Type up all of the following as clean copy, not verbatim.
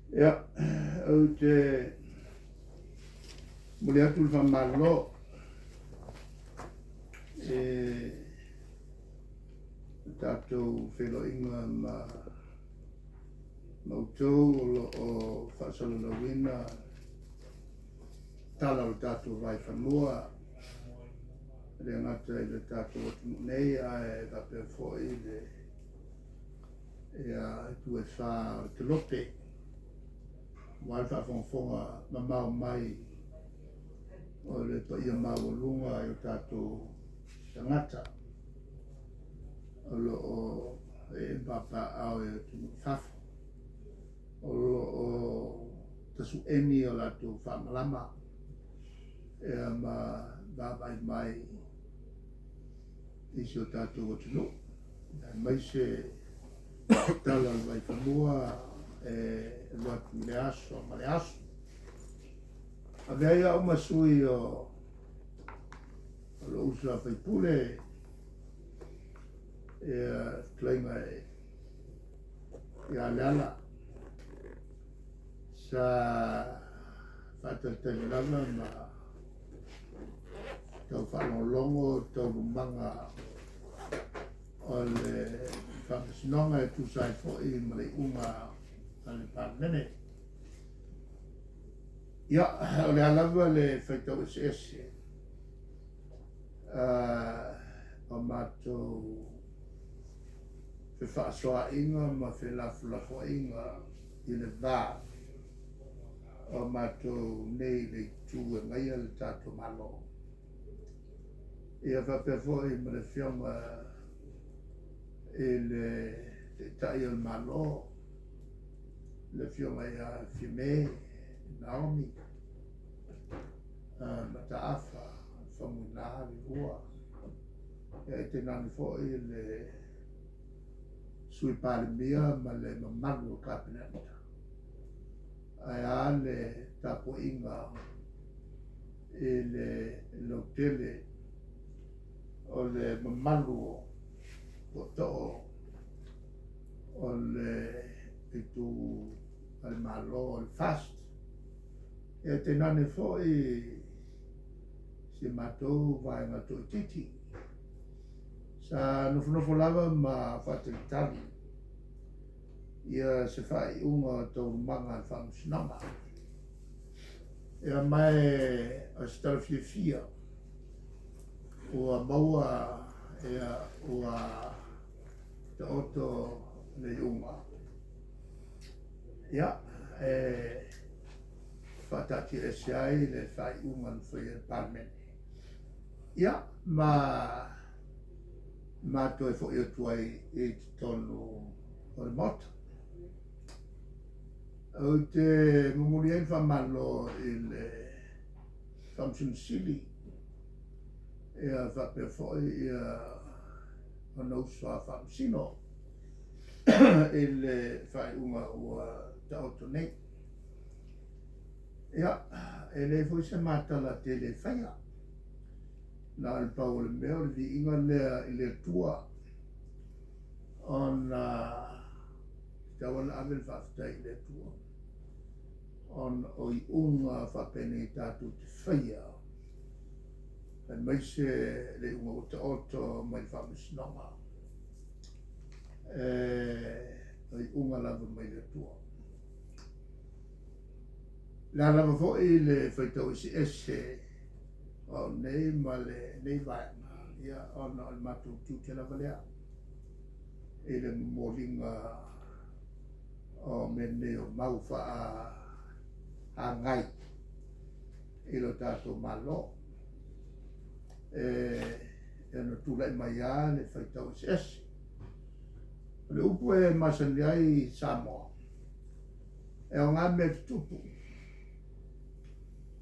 Ia, ou te momoli atu le faamalo i le tatou feiloaiga ma outou o lo o faasalalauina tala o le tatou vaifanua, e le gata i le tatou atunuu nei, ae faapea foi le itu e fā o le kelope, aua le faafogafoga mamao mai o le paia maualuga i o tatou tagata o lo o ee ma papaaao i atunuu i fafo, o lo o tasu'eni o latou faamalama ma vaavaai mai i si o tatou atunuu, aemaise tala o le vaifanua e alu atu i le aso ma le aso. Avea ai au ma sui o lou uso a faipule, ia fetalaiga ia Leala, sa faatalitali lava ma tau faalogologo taualumaga o le Faamasinoga e tusa ai foi ma le iuga a le Palemene. Ia, o le a lava le faitau eseese o matou fefaasoaaiga ma felafolafoaiga i le va o matou nei i le itu e agaia le tatou Malo. Ia faapea foi ma le Afioga i le Taitai o le Malo, le Afioga ia Fiame Naomi Mataafa Faumuina Liua, ia ae tainane foi le Sui Palemia ma le mamalu o le Kapeneta, ae a le tapuaiga i le lautele o le mamalu o tootoo o le itu a le Malo o le FAST, ia tainane foi si matou vaega toaitiiti sa nofonofo lava ma faatalitali ia se faaiuga o taualumaga a le Faamasinoga. Ia ma o se tala fiafia ua maua ia ua taoto le iuga. Ia, e faataatiaese ai le faaiuga na faia e le Palemene. Ia, ma ma toe foi atu ai i totonu o le Maota. Ou te momoli ai le faamalo i le Faamasino Sili ia faapea foi ia ona uso a Faamasino i le faaiuga ua taoto nei. Ia, e leai foi se matala tele e faia. Na o le pau o le mea o le viiga lea i le Atua ona tatau ona ave le faafetai i le Atua ona o iuga faapenei tatou te faia, aemaise le iuga ua taoto mai le Faamasinoga, o iuga lava mai le Atua. O le a lava foi le faitau eseese o au nei ma lenei vaega, ia ona o le matou tiute lava lea i le momoliga o mea nei o mau faaagai i lo tatou Malo. E ono tulai mai lava le faitau eseese. O le upu e masani ai i Samoa, e aoga mea tutupu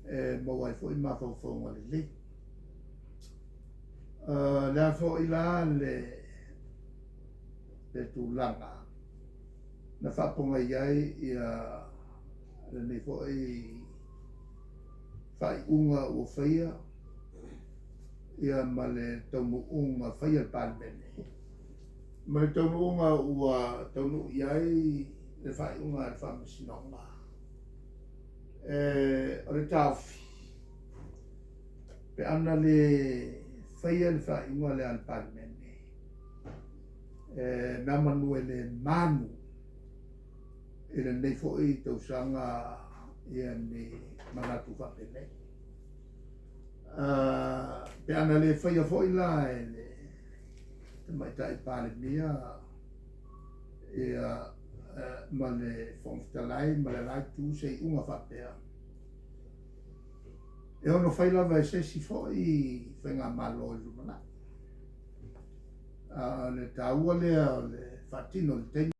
e maua ai foi mafaufauga lelei. O le a foi la le tulaga na faapogai ai ia lenei foi faaiuga ua faia ia ma le taunuuga faia e le Palemene, ma le taunuuga ua taunuu i ai le faaiuga a le Faamasinoga. O le taofi, pe ana le faia le faaiuga lea a le Palemene, e meamanu e le manu i lenei foi tausaga ia ni manatu faapenei. Pe ana le faia foi la e le Tamaitai Palemia ia ma le Fofoga Fetalai ma le la Itu se iuga faapea, e ono fai lava e se isi foi Faigamalo i le lumanai. A o le taua lea o le faatino i le taimi.